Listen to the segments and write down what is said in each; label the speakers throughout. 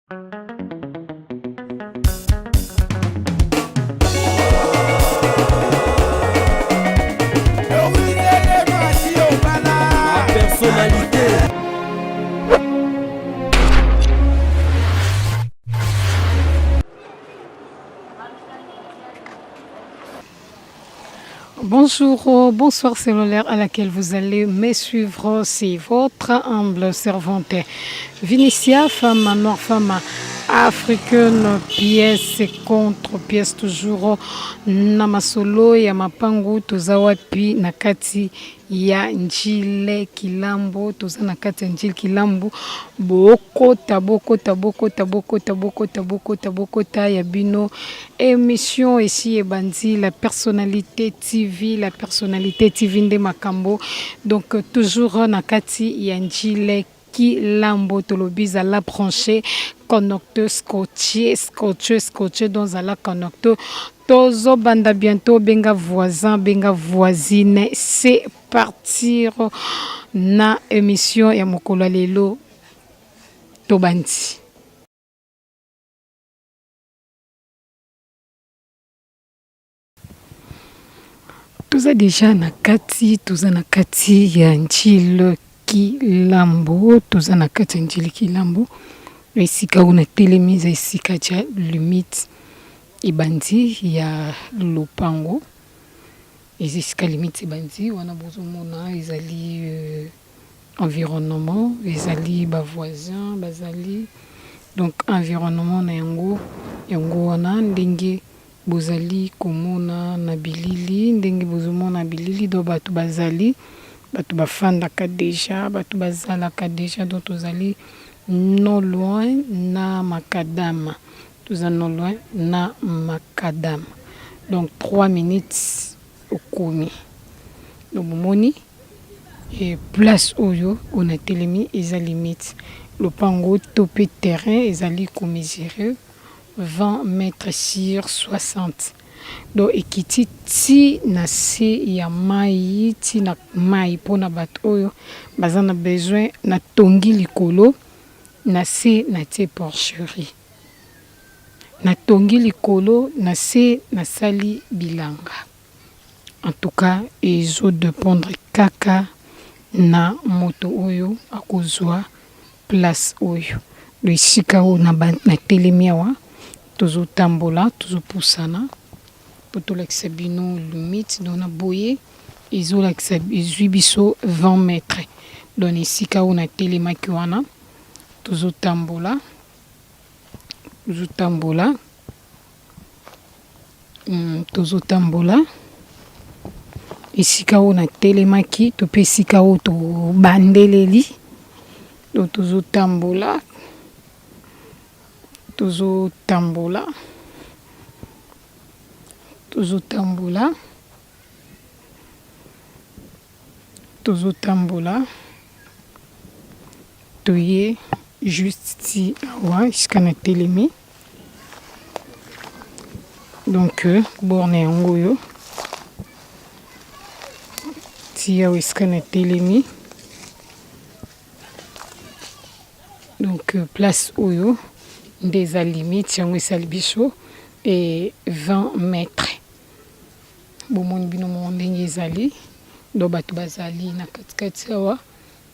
Speaker 1: Personnalité.
Speaker 2: Bonjour, bonsoir, c'est l'heure à laquelle vous allez me suivre. C'est votre humble servante Vinicia, femme noire, femme africaine, pièce contre pièce toujours. Na masolo ya mapangu toza wapi na kati ya Ndjili Kilambo, toza na kati ya Ndjili Kilambo. Bokota, bokota, bokota, bokota, bokota, bokota, bokota ya bino émission esi ebandi, la personnalité TV, la personnalité TV nde makambo. Donc toujours na kati ya Ndjili Kilambo, tolobi zala branché, connecté, scotché, scotché, scotché, donc zala connecté. Tozobanda bientôt, benga voisin, benga voisine, c'est partir na émission ya mokolo ya lelo. Tobandi. Toza deja na kati, toza na kati ya Ndjili Kilambo, toza na kati ya Ndjili Kilambo. Esika oyo natelemi eza esika ya limite ebandi ya lopango. Eza esika limite ebandi wana, bozomona ezali environnement, ezali bavoisin bazali. Donc environnement na yango, yango wana ndenge bozali komona na bilili, ndenge bozomona bilili. Donc bato bazali, bato bafandaka deja, bato bazalaka deja. Donc tozali non loin na macadam, toza non loin na macadam. Donc 3 minutes okomi. Donc bomoni e place oyo oyo natelemi eza limite lopango to mpe terrain, ezali komesurer 20 mètres sur 60. Donc ekiti ti na se ya mai, ti na mai. Mpona bato oyo baza na besoin, natongi likolo, na se natie porcherie, natongi likolo, na se nasali bilanga. En tout cas ezodépendre kaka na moto oyo akozwa place oyo. Do esika oyo natelemi awa, tozotambola, tozopusana po tolakisa bino limite. Donc na boye ezolakisa ezwi biso 20 mètres. Donc na esika oyo natelemaki wana, tozotambola, tozotambola, tozotambola esika oyo natelemaki to mpe esika oyo tobandeleli. Donc tozotambola, tozotambola, tozotambola, tozotambola, toye juste ti awa esika natelemi. Donc borne yango oyo ti awa esika natelemi. Donc place oyo nde eza limite yango, esali biso e 20 mètres. Bomoni bino moko ndenge ezali. Donc bato bazali na katikati awa,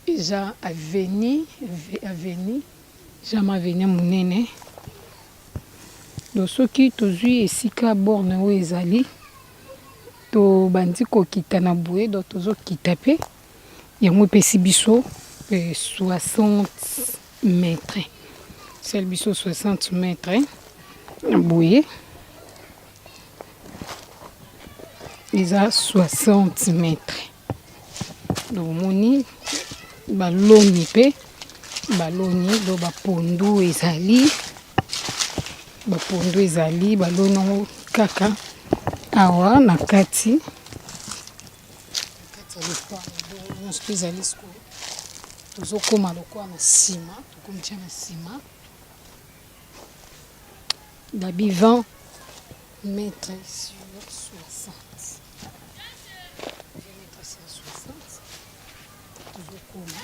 Speaker 2: eza avenue, avenue jama, avenue monene. Donc soki tozwi esika borne oyo ezali, tobandi kokita na boye. Donc tozokita mpe yango epesi biso 60 mètres, esali biso 60 mètres na boye, eza 60 mètres. Donc omoni baloni mpe baloni. Donc bapondu ezali, bapondu ezali, baloni yango kaka awa na kati, kati ya lopango. Donc nyonso mpe ezali. Sikoyo tozokóma lokola na nsima, tokomi tia na nsima babi 20 mètres sur 60, 20 mètres sur 60. Tozokóma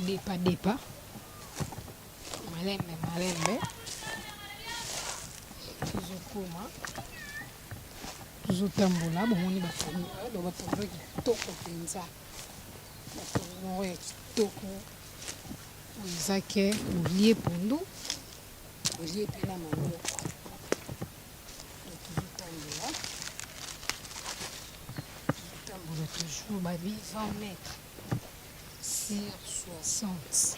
Speaker 2: depa depa. Malembe malembe tozokoma, tozotambola, bomoni ba pondu, ba pondu ya kitoko mpenza, ba pondu moko ya kitoko oyo eza ke bolie pondu, bolie mpe na manioc. Tozotambola, tozotambola toujours babi 20 mètres sur 60.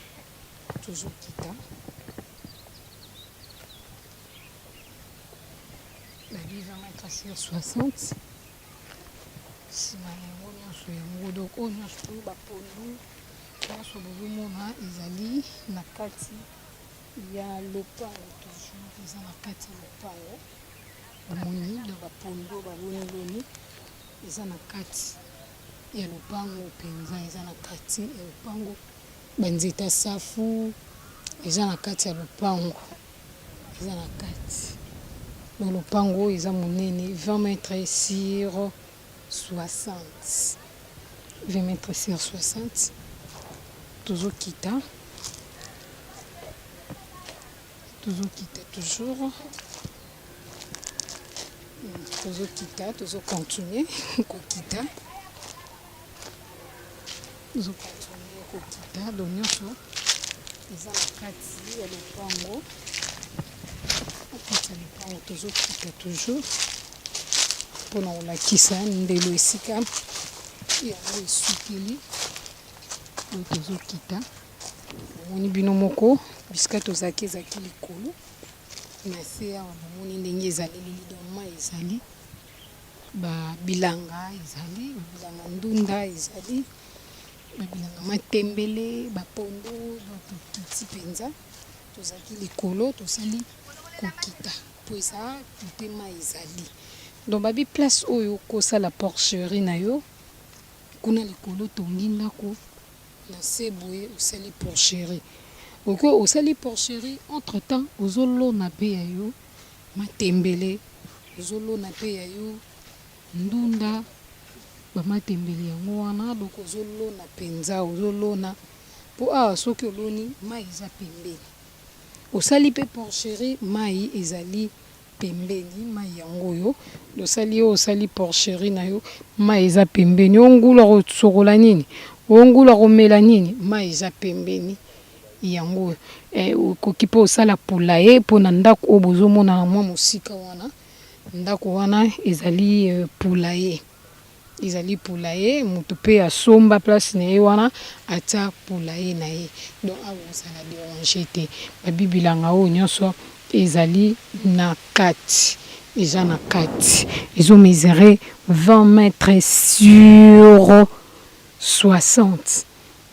Speaker 2: Tozokita babi 20 mètres sur 60. Nsima na yango nyonso yango donc oyo nyonso oyo bapondu nyonso bozomona ezali na kati ya lopango, toujours eza na kati ya lopango. Bomoni donc bapondu oyo baloniloni eza na kati ya lopango mpenza, eza na kati ya lopango. Ba nzete ya safu eza na kati ya lopango, eza na kati donc lopango oyo eza monene 20 mètres sur 60, 20 mètres sur 60. Tozokita, tozokita toujours, tozokita, tozo continuer kokita. Tozo continuer kokita donc nyonso eza na kati ya lopango, na kati ya lopango tozokita toujours mpona kolakisa ndelo esika yango esukeli. Donc tozokita, bomoni bino moko bisika tozalaki ezalaki likolo na se awa, bomoni ndenge ezaleleli donc mai ezali. Ba bilanga ezali, ba bilanga ndunda ezali, ba bilanga matembele, ba pondu, donc tokiti penza, tozalaki likolo tosali kokita po eza kote mayi ezali. Donc babi place oyo okosala porcherie na yo, kuna likolo otongi ndaku, na se boye osali porcherie. Okoki osali porcherie entre temps ozo lona pe ya yo Matembele ozo lona pe ya yo ndunda ba matembele yango wana donc ozo lona penza ozo lona po awa soki oloni mayi eza pembeni osali pe porcherie mayi ezali pembeni mayi yango oyo osali oyo osali porcherie na yo mayi eza pembeni o ngulu akosokola nini o ngulu akomela nini mayi eza pembeni Yango okoki pe osala poulailler po na ndaku oyo bozo mona na mwa mosika wana, ndaku wana ezali poulailler, ezali poulailler mutu pe asomba place na ye wana atia poulailler na ye donc awa ozala deranger te. Ba bibilanga oyo nionso ezali na kati, eza na kati ezo mesurer 20 mètres sur 60.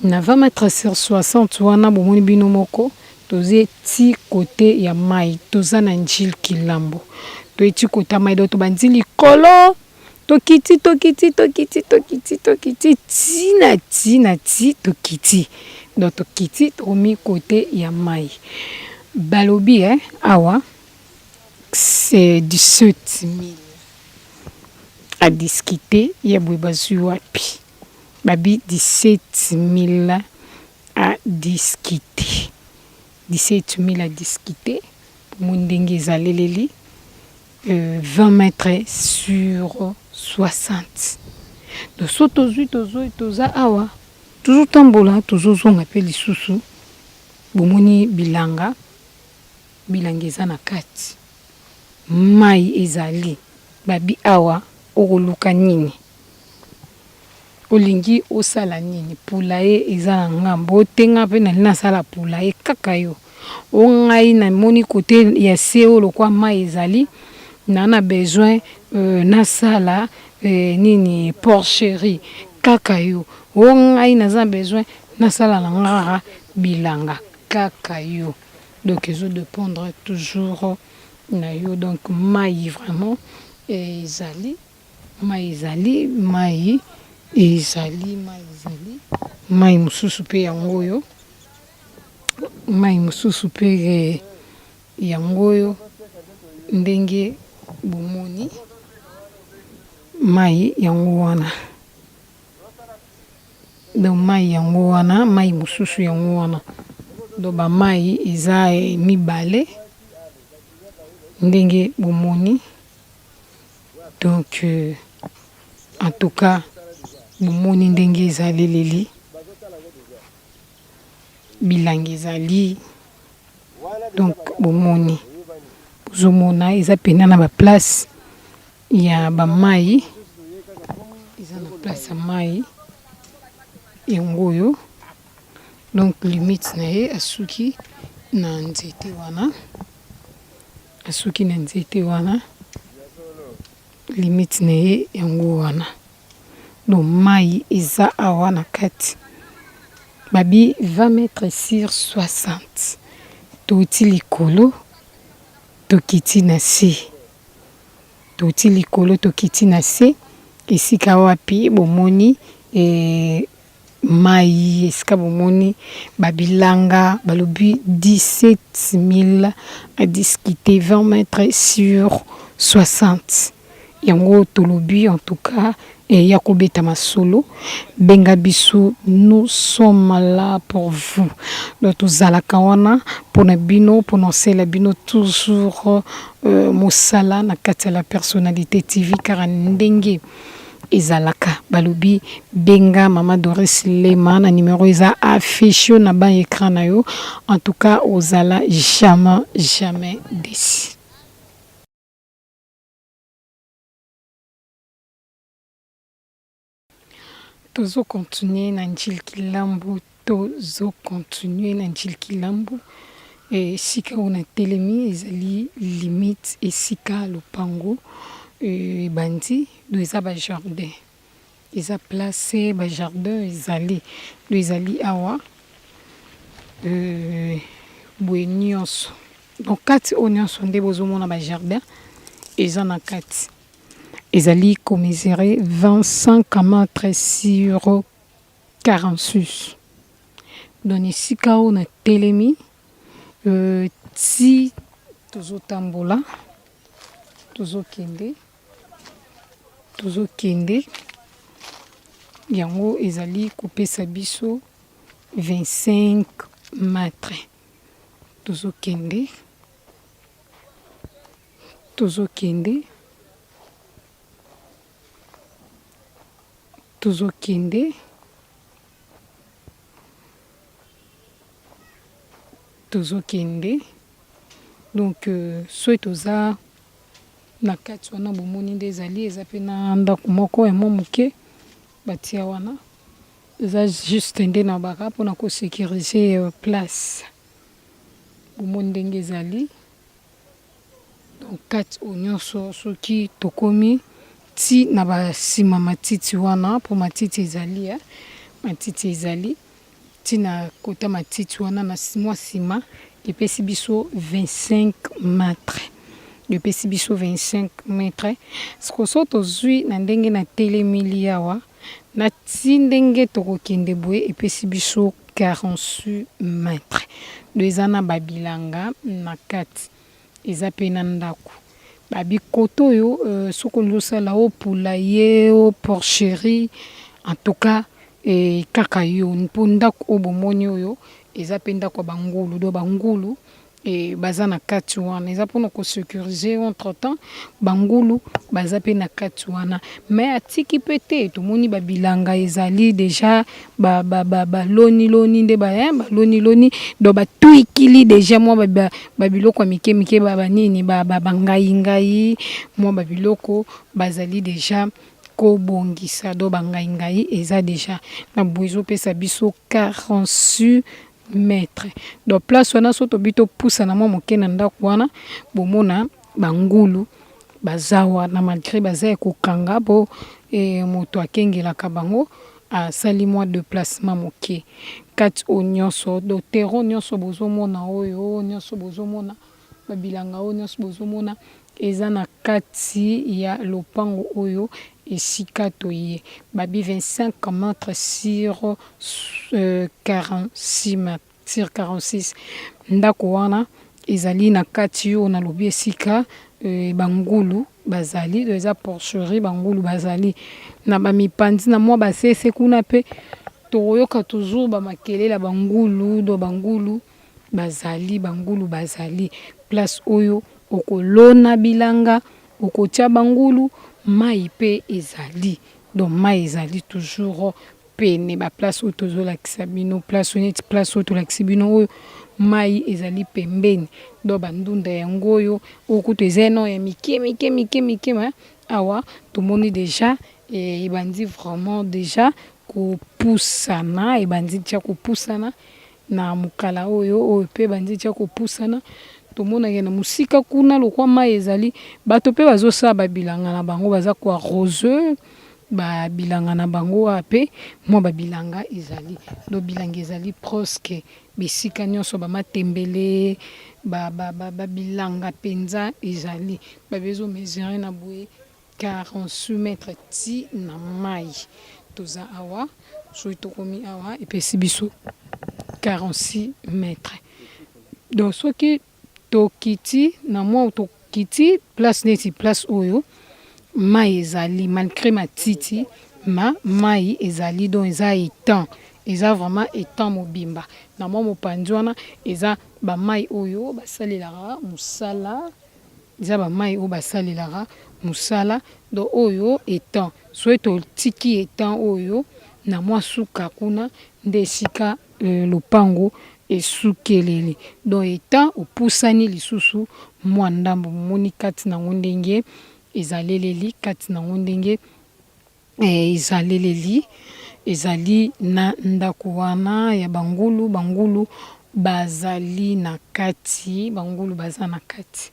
Speaker 2: Na 20 mètres sur 60 wana bomoni bino moko toze ti cote ya mayi toza na ndjili kilambo toye ti cote ya mayi donc tobandi likolo tokiti tokiti tokiti tokiti tokiti ti na ti na ti tokiti donc tokiti tokomi cote ya mayi balobi eh awa c'est 17000 à discuter ya boye bazui wapi. Babi 17000 à discuter, 17000 à discuter bomoni ndenge ezaleleli 20 mètres sur 60 donc soki tozui tozui toza awa tozo tambola tozo zonga pe lisusu bomoni bilanga, bilanga eza na kati mayi ezali babi awa okoluka nini? Olingi osala nini poulailler eza na ngambo o te nga pe nalingi nasala poulailler kaka yo o ngai na moni cote ya se oyo lokwa mayi ezali na na besoin nasala nini porcherie kaka yo o ngai naza na besoin nasala na nga kaka bilanga kaka yo donc ezo dependre toujours na yo donc mayi vraiment ezali. Mayi ezali, mayi ezali, mayi ezali, mayi mosusu pe yango oyo, mayi mosusu pe yango oyo ndenge bomoni mayi yango wana. Donc mayi yango wana, mayi mosusu yango wana. Donc ba mayi eza mibale ndenge bomoni donc en tout cas bomoni ndenge ezaleleli bilangi ezali donc bomoni bozomona eza pena na ba place ya ba mayi eza na place ya mayi yango oyo. Donc limite na ye asuki na nzete wana, asuki na nzete wana limite na ye yango wana. Donc mayi eza awa na kati babi 20 mètres sur 60 towuti likolo tokiti na se, towuti likolo tokiti na se esika wapi bomoni Mayi esika bomoni ba bilanga balobi 17000 a discuter 20 mètres sur 60 yango tolobi en tout cas ya kobeta masolo benga biso nous sommes là pour vous donc tozalaka wana pona bino pona osala bino toujours mosala na kati ya la personnalité TV kaka ndenge Ezalaka balobi benga maman Doris Lema na numero eza affiche na ba ecran na yo en tout cas ozala jamais jamais deçu. Tozo continuer na Ndjili Kilambu, tozo continuer na Ndjili Kilambu esika oyo natelemi ezali limite esika lopango ebandi donc eza ba jardin eza place ba jardin ezali donc ezali awa boye nionso donc kati oyo nionso nde bozomona ba jardin eza na kati. Ezali ko mesurer 25 mètres sur 46. Donc na esika oyo na telemi ti tozo tambola tozo kende tozo kende yango ezali kopesa biso 25 mètres tozo kende. Tozo kende, tozo kende, tozo kende donc soki toza na kati wana bomoni nde ezali eza pe na ndaku moko ya mwa muke batia wana eza juste nde na baka pona ko securiser place bomoni ndenge ezali. Donc kati oyo nionso soki tokomi ti na ba sima matiti wana po matiti ezali hein, matiti ezali ti na kota matiti wana na mua sima epesi biso 25 mètres, epesi biso 25 mètres sikoyo soki tozui na ndenge na telemeli awa na ti ndenge tokokende boye epesi biso 46 mètres donc eza na ba bilanga na kati eza pe na ndaku ba bikoto oyo soki olingi osala o poulailler o porcherie en tout cas kaka yo po ndaku oyo bomoni oyo eza pe ndaku ya ba ngulu donc ba ngulu Et baza na kati wana eza pona ko securiser entre temps ba ngulu baza pe na kati wana mais atiki pe te tomoni ba bilanga ezali dejà ba ba ba baloni loni nde ba hein baloni loni donc ba tuikili dejà mwa ba ba biloko ya mike mike ba ba nini ba ba ngai ngai mwa ba biloko bazali dejà kobongisa donc ba ngai ngai eza dejà na boye ezopesa biso 46 mètre donc place wana soki tobi topusana mwa moke na ndako wana bomona ba ngulu baza wana malgre baza ya kokanga po moto akengelaka bango asali mwa deplacement moke kati oyo nyonso donc terreau nyonso bozomona oyo nyonso bozomona ba bilanga oyo nyonso bozomona eza na kati ya lopango oyo esika toye babi 25 mètres sur 46 mètres sur 46 ndako wana ezali na kati oyo nalobi esika ba ngulu bazali eza porcherie ba ngulu bazali na ba mipanzi na mwa basese kuna pe tokoyoka toujours ba makelele ya ba ngulu donc ba ngulu. bazali, bangulu bazali. Place oyo okolona bilanga, okotia bangulu, mayi pe ezali. Donc mayi ezali toujours pene ba place oyo tozolakisa bino place oyo neti place oyo tolakisi bino oyo mayi ezali pembeni donc ba ndunda yango oyo oyo kutu eza nao ya mike mike mike mike mais awa tomoni dejà ebandi vraiment dejà kopusana ebandi dejà kopusana na mokala oyo oyo pe ebandi dejà kopusana tomonaka na mosika kuna lokwa mayi ezali bato pe bazosala ba bilanga na bango baza ko arroser Ba bilanga na bango awa pe mwa ba bilanga ezali donc bilanga ezali prosque bisika nionso ba matembele ba ba bilanga penza ezali ba bezo mesurer na boye 46 mètres ti na mayi toza awa soki tokomi awa epesi biso 46 mètres donc soki Tokiti na mwa tokiti place neti place oyo mayi ezali malgre matiti ma mayi ezali donc eza etang eza vraiment etang mobimba na mwa mopanzi wana eza ba mayi oyo basalelaka musala eza ba mayi oyo basalelaka musala donc oyo etang soki totiki etang oyo na mwa suka kuna nde esika Lopango esukeleli donc etant opusani lisusu mua ndambo bomoni kati nango ndenge ezaleleli kati nango ndenge ezaleleli ezali na ndaku wana ya ba ngulu ba ngulu bazali na kati ba ngulu baza na kati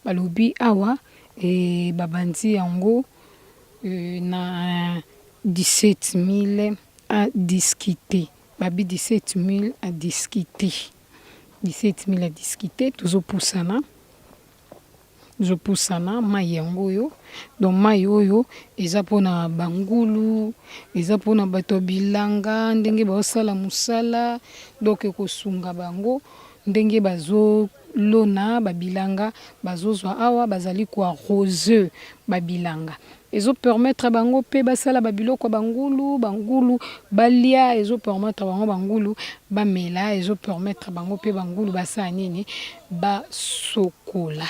Speaker 2: balobi awa babandi yango na 17000 A discuter babi 17000 a discuter 17000 a discuter tozo pusana tozo pusana mayi yango oyo donc mayi oyo eza pona ba ngulu eza pona bato ya bilanga ndenge bazo sala musala donc ekosunga bango ndenge bazo lona ba bilanga bazo zwa awa bazali ko arroser ba bilanga Ezo permettre bango pe basala ba biloko ya ba ngulu, ba ngulu balia, ezo permettre bango ba ngulu bamela, ezo permettre bango pe ba ngulu basala nini? Ba sokola.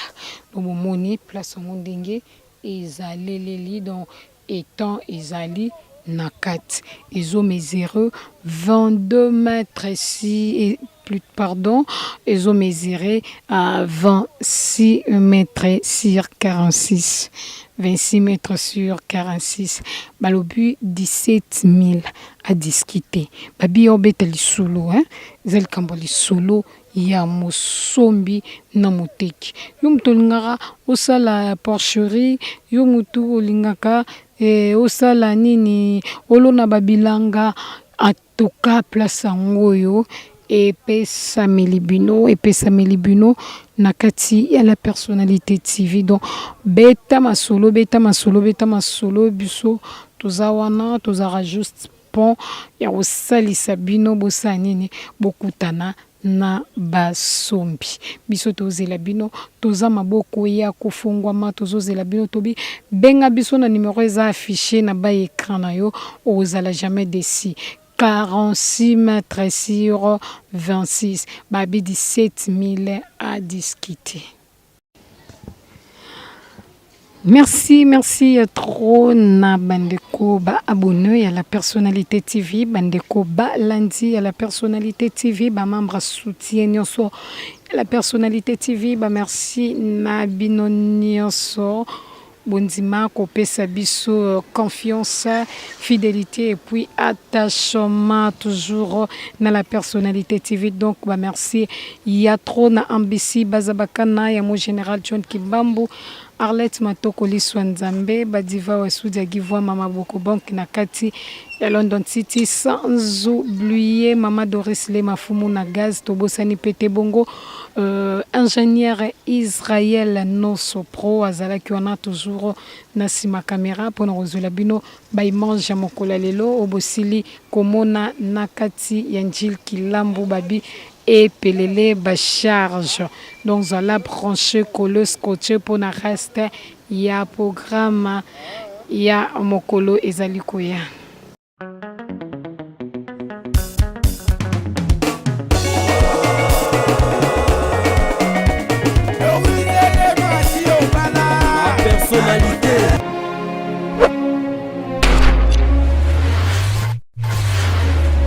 Speaker 2: Donc bomoni place yango ndenge ezaleleli donc etang ezali na kati. Ezo mesurer 22 mètres si plus pardon ezo mesurer à 26 mètres sur 46 26 mètres sur 46 balobi 17000 à discuter babi yo obeta lisolo hein eza likambo ya lisolo ya mosombi na moteki yo moto olingaka osala porcherie yo moto olingaka eh, osala nini olona babilanga en tout cas place yango oyo epesameli bino epesameli bino na kati ya la personnalité TV donc beta masolo beta masolo beta masolo biso toza wana tozalaka juste pont ya kosalisa bino bosala nini bokutana na basombi biso tozela bino toza maboko ya kofongwama tozozela bino tobi benga biso na numero eza affiche na ba ecran na yo okozala jamais desi 46 mètres sur 26 babi 17000 à discuter. Merci, merci trop na bandeko ba abonné ya la personnalité TV, bandeko ba landi ya la personnalité TV, ba membre soutien nyonso ya la personnalité TV, ba merci na bino nyonso. Bondima kopesa biso confiance, fidelite et puis attachement toujours na la personnalité TV. Donc ba merci ya trop na Ambisi Bazabakana ya mo général John Kibambu, Arlette Matoko Liswa Nzambe, Badiva Wasudia Givwa Mama Boko Bank na kati ya London City, sans oublier Mama Doris Lema Fumu na gaz tobosani pete bongo Ingenieur Israël Nosso Pro azalaki wana toujours na sima camera pona kozwela bino ba images ya mokolo ya lelo oyo bosili komona na kati ya Ndjil Kilambu babi epelele ba charge donc zala branche colle scotche pona reste ya programme ya mokolo ezali koya.
Speaker 1: Nationalité.